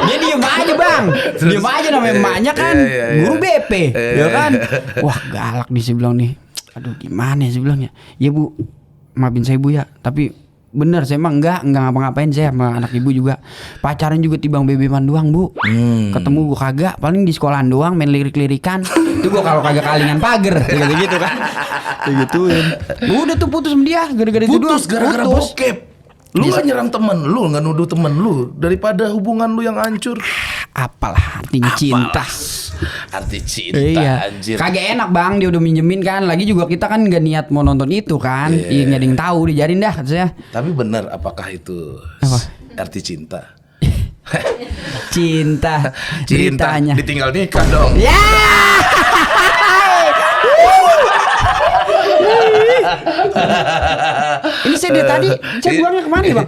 Dia diem aja bang, diem aja namanya emaknya kan guru BP, ya kan. Wah galak nih saya bilang nih. Aduh gimana ya saya bilangnya. Ya bu, maafin saya bu ya. Tapi bener saya emang enggak ngapa-ngapain saya sama anak ibu juga. Pacaran juga tibang bebeman doang bu. Ketemu gua kagak, paling di sekolahan doang main lirik-lirikan. Itu gua kalau kagak kalingan pager, kayak gitu kan. Kayak gituin. Udah tuh putus sama dia gara-gara itu doang. Putus gara-gara bokep. Lu gak nyerang temen lu, gak nuduh temen lu daripada hubungan lu yang hancur. Apalah artinya cinta. Arti cinta Iya. anjir. Kagak enak bang, dia udah minjemin kan. Lagi juga kita kan gak niat mau nonton itu kan. Iya gak ada yang tahu, dijarin dah kata saya. Tapi benar apakah itu Apa? arti cinta? Cinta Cinta beritanya. ditinggal nikah dong. Ya. Ini saya dari tadi, saya buangnya kemana ya bang?